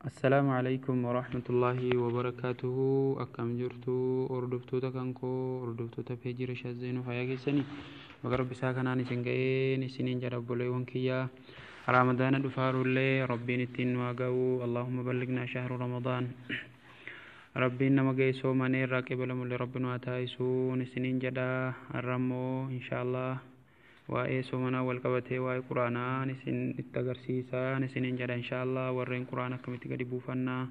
Assalaamu alaikum warahmatullaahi wabarakaatuhu. Akkam jirtu hordoftoota kan koo, hordoftoota peejii Rashaad Zeenuu? Fayyaa keessanii? Baga Rabbi isaa kanaan isin ga'een isiniin jedha. Obboleewwan kiyyaa, Ramadaana dhufaarullee Rabbiin ittiin nu haa ga'u. Allahumma ballignaa shahru Ramadaan. Rabbiin nama ga'e soomanee irraa qeebalamullee Rabbi nu haa taasisuun isiniin jedha. Har'a immoo inshaallah waa'ee soomanaa wal qabatee waa'ee quraanaa isin itti agarsiisaa isiniin jedha. Inshaallah warreen quraana akkamitti gadi buufannaa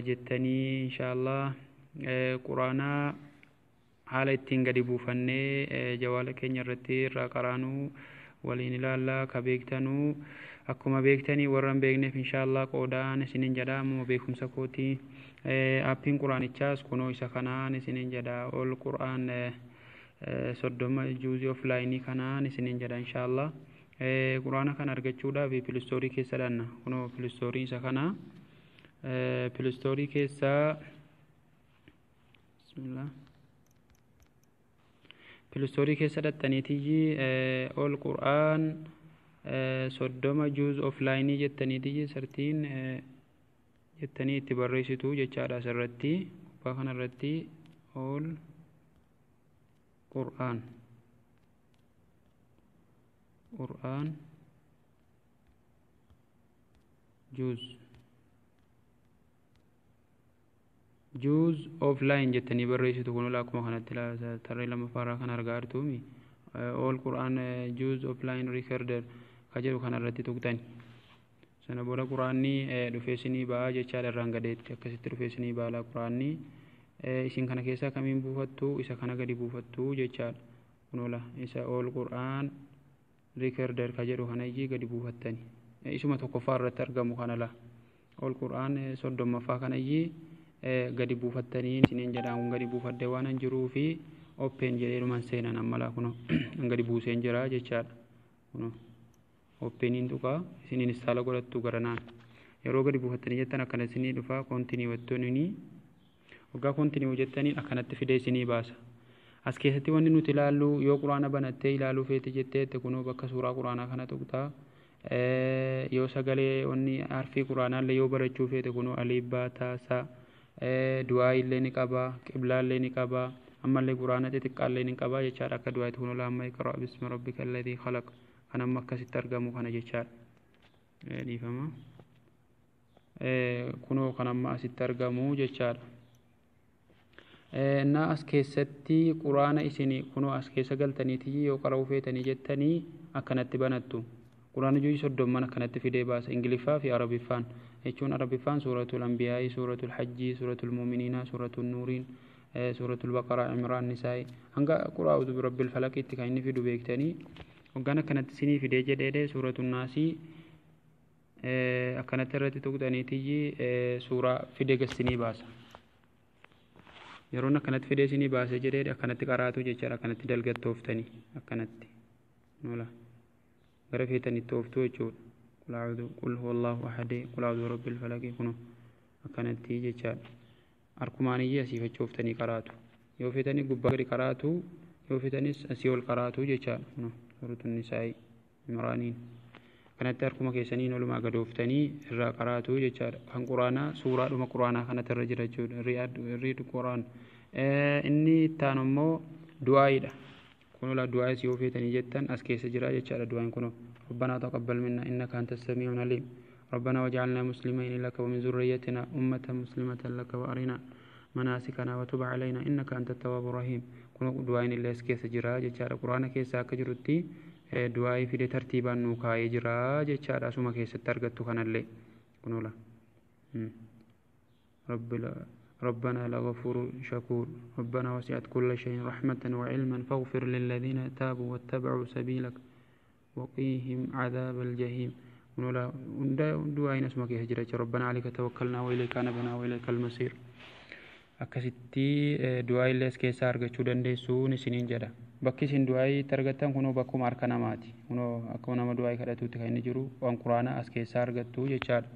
jettanii, inshaallah quraanaa haala ittiin gadi buufannee jawaala keenya irratti irraa qaraanuu waliin ilaallaa. Ka beektanuu akkuma beektanii, warra hin beekneef inshaallah qoodaan isiniin jedha. Ammuma beekumsa kootii aappiin quraanichaas kunoo isa kanaan isiniin jedha. Ol quraan 30 juuzii offline kanaan isiniin jedha. Inshaallah quraana kana argachuudhaaf Play Store keessa dhanna. Kunoo Play Store isa kana, Play Store keessa, bismillah, Play Store keessa dhattaniitiyyi ol quraan 30 juuz offline jettaniitiyyi sartiin jettanii itti barreessitu jechaadha. Asirratti gubbaa kanarratti ol quraan juuz offline jettanii barreessitu. Kun akkuma kanatti tarree lammaffaarraa kan argaa jirtuumi. Ol quraan juuz offline recorder ka jedhu kanarratti tuqxani. Sana booda quraanni dhufee isinii ba'aa jechaadha. Irraan gadeetti akkasitti dhufee isinii ba'aa. Quraanni isin kana keessaa kamiin buufattu? Isa kana gadi buufattu jechaadha. Kunola isa ol quraan recorder ka jedhu kana iyyii gadi buufattani. Isuma tokkoffaa irratti argamu kana la, ol quraan 30ffaa kana iyyii gadi buufattanii isiniin jedha. Kun gadi buufadhee waan hin jiruu fi open jedhee seenan. Amma laa, kuno gadi buuseen jira jechaadha. Kuno openiin tuqaa, isiniin install godhattu garanaan. Yeroo gadi buufattanii jettan akkana isinii dhufa. Continue jettoonii, waggaa continue jettanii akkanatti fidee isinii baasa. As keessatti wanni nuti ilaallu, yoo quraana banattee ilaaluu feete jettee, kunoo bakka suuraa quraanaa kana tuqxaa. Yoo sagalee wanni harfii quraanaallee yoo barachuu feete, kunoo aliif baa taasaa, du'aa illee ni qaba, qiblaa illee ni qaba, ammallee quraana xixiqqaallee ni qaba jechaadha. Akka du'aatti kunoo laamma iqra bismi rabbika alladhii khalaq kan amma akkasitti argamu kana jechaadha. Dhiifama, kunoo kan amma asitti argamu jechaadha. Na as keessatti quraana isin kunoo as keessa galtaniitii yoo qara'uu feetanii jettanii akkanatti banattu. Quraana juuzii 30n akkanatti fidee baasa, Ingiliffaa fi Arabiffaan jechuun. Arabiffaan suuratul Anbiyaa'ii, suuratul Hajjii, suuratul Muuminiinaa, suuratul Nuuriin, suuratul Baqaraa, Imraan, Nisaa'ii hanga quraa'utu birabbil falaqiitti kan inni fidu beektanii. Hoggaan akkanatti isinii fidee jedheedhe, suuratul Naasii akkanatti irratti tuqxaniitiyyi suuraa fidee gassinii baasa. Yeroon akkanatti fidee isinii baasee jedhee, akkanatti qaraatu jechaadha. Akkanatti dalgattooftanii akkanatti nola gara feetanitti ooftuu jechuudha. Qul a'uudhu, qul huwallahu ahad, qul a'uudhu birabbil falaqii, kuno akkanatti jechaadha. Harkumaaniyyee asii fachooftanii qaraatu. Yoo feetanii gubbaa gadi qaraatu, yoo feetanis asii ol qaraatu jechaadha. Kuno suuratun Nisaa'ii, Imraaniin kanatti harkuma keessaniin olumaa gad ooftanii irraa qaraatu jechaadha. Kan quraanaa suuraadhuma quraanaa kanatti irra jira jechuudha. Read quraan. Inni itti aanu immoo du'aayiidha. Kunoo du'aayis yoo feetanii jettan as keessa jira jechaadha. Du'aayin kunoo ربنا تقبل منا إنك أنت السميع العليم، ربنا واجعلنا مسلمين لك ومن ذريتنا أمة مسلمة لك وأرنا مناسكنا وتب علينا إنك أنت التواب الرحيم. Kun du'aayin illee as keessa jira jechaadha. Quraana keessa akka jirutti du'aayii fide tartiibaan nuu kaa'ee jira jechaadha. Asuma keessatti argattu kanallee kunola. ربنا لغفور شكور، ربنا وسعت كل شيء رحمة وعلما فاغفر للذين تابوا واتبعوا سبيلك وقيهم عذاب الجحيم. Du'aayin asuma keessa jira jecha. ربنا عليك توكلنا وإليك أنبنا وإليك المصير. Akkasitti du'aa illee as keessaa argachuu dandeessuun isiniin jedha. Bakki isin du'aa itti argattan kunoo bakkuma harka namaati. Kunoo akkuma nama du'aa kadhatuutti kan inni jiru. Waan quraana as keessaa argattu jechaadha.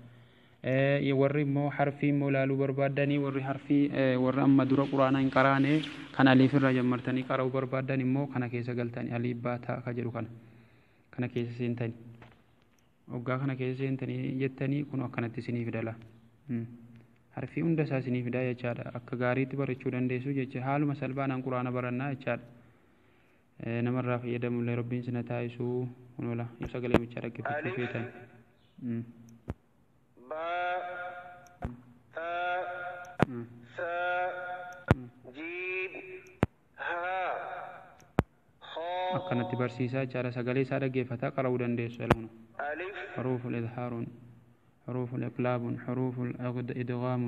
Warri immoo harfii immoo ilaaluu barbaaddanii, warri harfii, warri amma dura quraana hin qaraane, kan aliif irraa jammartanii qara'uu barbaaddan immoo kana keessa galtanii aliif baataa ka jedhu kana keessa seentani. Hoggaa kana keessa seentanii jettanii kun akkanatti isinii fidala. Harfii hunda isaa isinii fidaa jechaadha. Akka gaariitti barachuu dandeessu jecha haaluma salphaadhaan quraana barannaa jechaadha. Namarraa fayyadamullee rabbiin sina taasisuu kunola sagalee bichaa dhaggeeffachuu feetan. Ba, Ta, Sa, Jiim, Ha, Kha, Akkanatti barsiisaa jechaadha. Sagalee isaa dhaggeeffataa qara'uu dandeessu. Alif, حروف الإظهار، حروف الإقلاب، حروف الإدغام،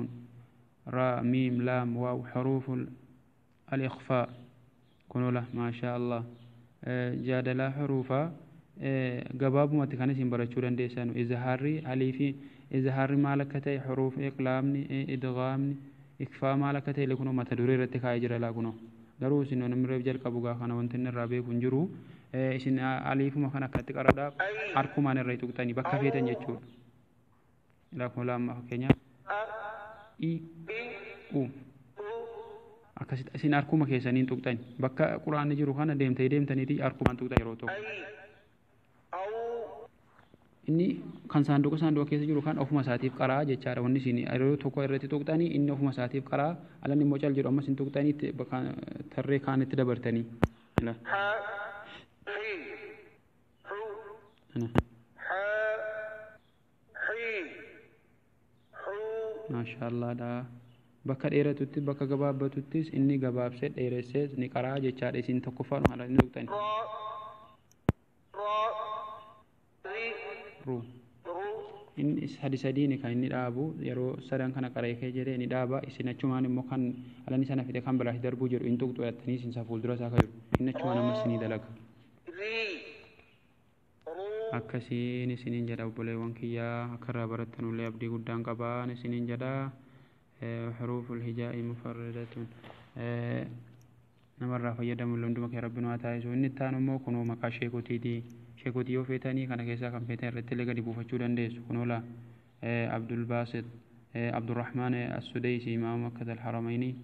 راء، ميم، لام، واو، حروف الإخفاء. كنولا ما شاء الله. جادلا حروفا gabaabumatti kan isin barachuu dandeessan izhaarri aliifi izhaarri maal akka ta'e, xuruuf iqlaabni, idgaamni, ikfaa maal akka ta'e kunoo mata duree irratti kaa'ee jira laa. Kunoo garuu isin namni reef jalqabu gaa kana wanti inni irraa beeku hin jiru. Isin aliifuma kan akkatti qaradhaa harkumaan irra tuqxanii bakka feetan jechuudha. Ilaa kun lama fakkeenyaaf i u akkasitti isin harkuma keessaniin tuqxani bakka quraanni jiru kana deemtanii deemtaniiti harkumaan tuqxan yeroo tokko. Inni kan saanduqa saanduqa keessa jiru kan ofuma isaatiif qaraa jechaadha. Wanni isin yeroo tokko irratti tuqxanii inni ofuma isaatiif qaraa, alanni immoo cal jedhu ammas hin tuqxanii tarree kaanitti dabartanii. Ha, Hi, Hu, Ha, Hi, Hu. Maashaallaadha. Bakka dheeratutti bakka gabaabbatuttis inni gabaabsee dheeressee ni qaraa jechaadha. Isin tokkoffaan haala inni tuqxani. Ra, Ra, Ri, Ru. Ru, Inni sadi sadiini kan inni dhaabu yeroo sadan kana qaree kee jedhee ni dhaaba. Isin achumaan immoo kan alanni sana fide kan biraatti darbuu jedhu hin tuqxu jettanii isin isa fuuldura isaa kan jiru. Inni achumaan ammas ni dalaga. Ri, Ru, Akkasiin isiniin jedha obboleewwan kiyyaa, akka irraa barattanullee abdii guddaan qabaan isiniin jedha. Xuruuful hijaa'i mufarridatun namarraa fayyadamu hunduma kee rabbi nu haa taasisu. Inni itti aanu immoo kunoo maqaa sheekotiiti. Sheekotii yoo feetanii kana keessaa kan feetan irratti illee gadi buufachuu dandeessu. Kunoo laa Abdul Baasit, Abdurrahmaan Assudeysi, imaama Makkat al-Haramayni,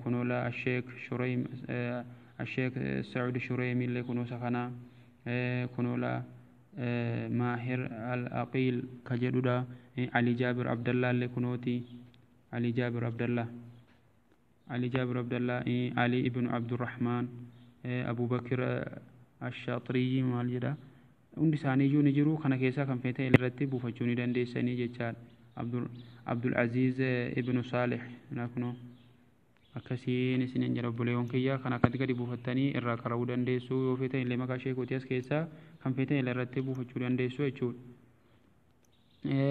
kunoo laa Asheek Shureym, Asheek Sacuud Shureymi illee kunoo isa kana, kunoo laa Maahir Al-Aqiil ka jedhudha. Ali Jaabir Abdallaa illee kunooti. Ali Jaabir Abdallaa. Ali Jaabir Abdallaa, Ali ibn Abdurrahmaan, Abu Bakr Ashaxiriyyi maal jedha. Hundi isaaniiyyuu ni jiru. Kana keessaa kan feetan irratti buufachuu ni dandeessanii jechaadha. Abdul Aziz ibn Saalih kunoo akkasiin isiniin jedha obboleewwan kiyya, kan akkatti gadi buufattanii irraa qara'uu dandeessu. Yoo feetan illee maqaa sheekotii as keessaa kan feetan illee irratti buufachuu dandeessu jechuudha.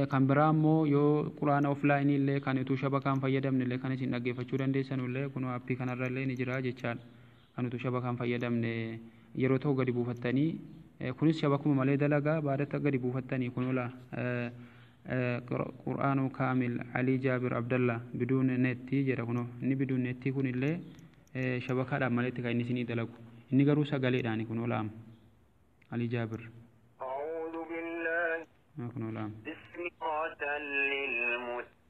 Kan biraa immoo yoo quraana offline illee kan utuu shabakaan fayyadamne illee kan isin dhaggeeffachuu dandeessan illee kunoo aappii kanarra illee ni jira jechaadha. Kan utuu shabakaan fayyadamne yeroo ta'u gadi buufattanii, kunis shabakuma malee dalagaa baadata gadi buufattanii kunoo laa qur'aanu kaamil Alii Jaabir Abdallah biduun neettii jedha. Kunoo inni biduun neettii kun illee shabakaadhaan maletti kan inni isinii dalagu. Inni garuu sagaleedhaani. Kunoo laama Alii Jaabir. أعوذ بالله Kunoo laama بسم inni kun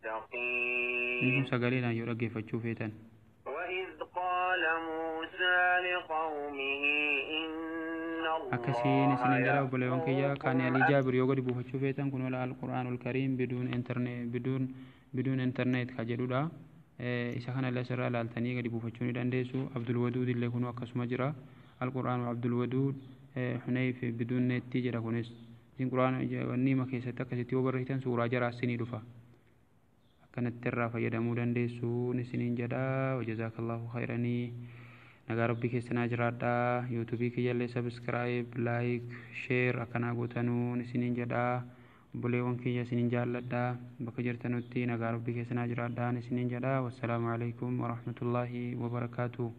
للمتقين sagaleedhaan yoo dhaggeeffachuu feetan. وإذ قال موسى لقومه إن Akkasiin الله isiniin jedha obboleewwan kiyya. Kan Alii يأمركم Jaabir yoo gadi buufachuu feetan kunoo la alqur'aanul kariim biduun internet, biduun internet ka jedhudha. Isa kana illee asirraa ilaaltanii gadi buufachuu ni dandeessu. Abdul Waduud illee kunoo akkasuma jira. Alqur'aanu Abdul Waduud Hunayf biduun neettii jedha. Kunis isin qur'aana wanni hima keessatti akkasitti yoo barreessitan suuraa jaraas isinii dhufa. Akkanatti irraa fayyadamuu dandeessuun isiniin jedha. Wajazaakallahu khayranii. Nagaa rabbii keessanaa jiraadhaa. Yuutuubii kiyyallee subscribe, like, share akkanaa gootanuun isiniin jedha. Obboleewwan kiyya, isiniin jaalladha. Bakka jirtanutti nagaa rabbii keessanaa jiraadhaan isiniin jedha. Wassalaamu alaikum warahmatullaahi wabarakaatuh.